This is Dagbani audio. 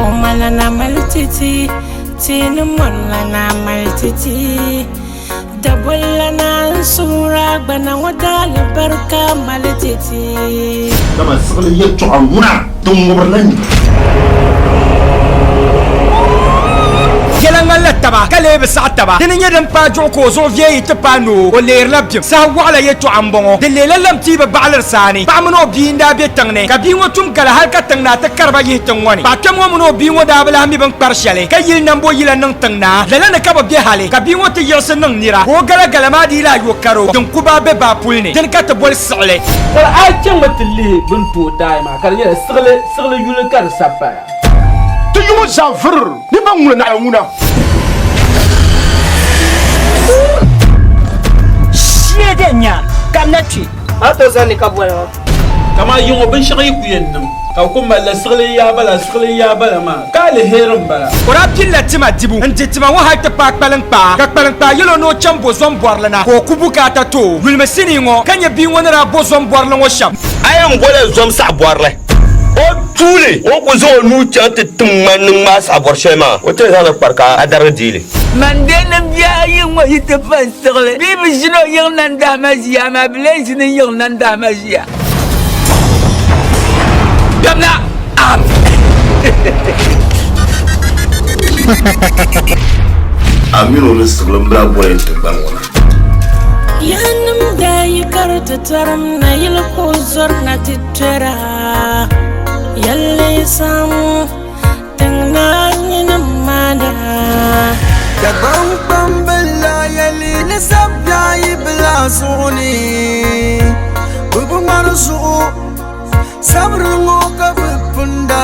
Kuɣumalana mali titi, tiini mɔrilana mali titi. Dabolilana n-suhir a gbana ŋɔ daalibarika mali titi. Dama siɣili yɛtɔɣa ŋuna din ŋubirila nina. Yɛla ŋmanila taba ka lee bi saɣi taba. Dini n-nyɛ din paai juɣu ka o zuɣu viɛ yi ti paai noo, o leerila bim. Saha waɣila yɛtɔɣa m-bɔŋɔ. Di leela lam tia bi baɣiliri saa ni. Paɣa mini o bia n-daa be tiŋ ni, ka bia ŋɔ tum gala hal ka tiŋ naa ti kari ba yihi tiŋ ŋɔ ni. Paɣa kpɛm ŋɔ mini o bia ŋɔ daa bi lahi mi bɛ ni kpari shɛli, ka yili nambo yila niŋ tiŋ naa. Lala ni ka bɛ be hali ka bia ŋɔ ti yiɣisi niŋ nira, ka o gala gala maa dii lahi yo karo din ku baa be baa puli ni. Dini ka ti boli siɣili. Ka a yi chaŋmi ti lihi bɛ ni tooi daai maa, ka di nyɛla siɣili, siɣili yuli ka di sabi paya. Ti yuŋɔ zaa vuri ni ban ŋuna naɣila ŋuna. Shee din nya kamina kpe. A to zani ka boli ma. Kaman yiŋɔ binshɛɣu yi ku yɛn niŋ ka bɛ ku malila siɣili n-yaa bala, siɣili n-yaa bala maa, ka aliheri m-bala. O daa pilila tima dibu n-di tima ŋɔ hal ti paai kpaliŋkpaa, ka kpaliŋkpaa yɛl o ni o chaŋ bo zom bɔrili na ka o ku bukaata ti o. Yulimi sinii ŋɔ ka nya bia ŋɔ ni daa bo zom bɔrili ŋɔ shɛm. A yɛn bola zom saɣibɔrili o tuuli, o ku zaŋ o nuu chaŋ ti tim ŋmani ni ŋmaai saɣibɔri shɛli maa, o ti zaŋ li kpari ka a darigi deei li. Man deenim bihi ayi ŋɔ yi ti pa n-siɣili bee bɛ ʒini o yiŋ nandahima ʒiya, amaa bɛ lee ʒini n yiŋ nandahima ʒiya. Kpɛmna! Am! A min o ni siɣili m-bala boli tiŋgbani ŋɔ na. Yaannim daa yi kari ti tɔrim nayili ka o zɔri na ti tɔra. Yɛlli sam tiŋ naa nyini maana. Dagbaŋ kpambila yɛli ni sabia yi bila zuɣu ni bɛ bi ŋmari zuɣu sabiri ŋɔ ka bɛ pinda.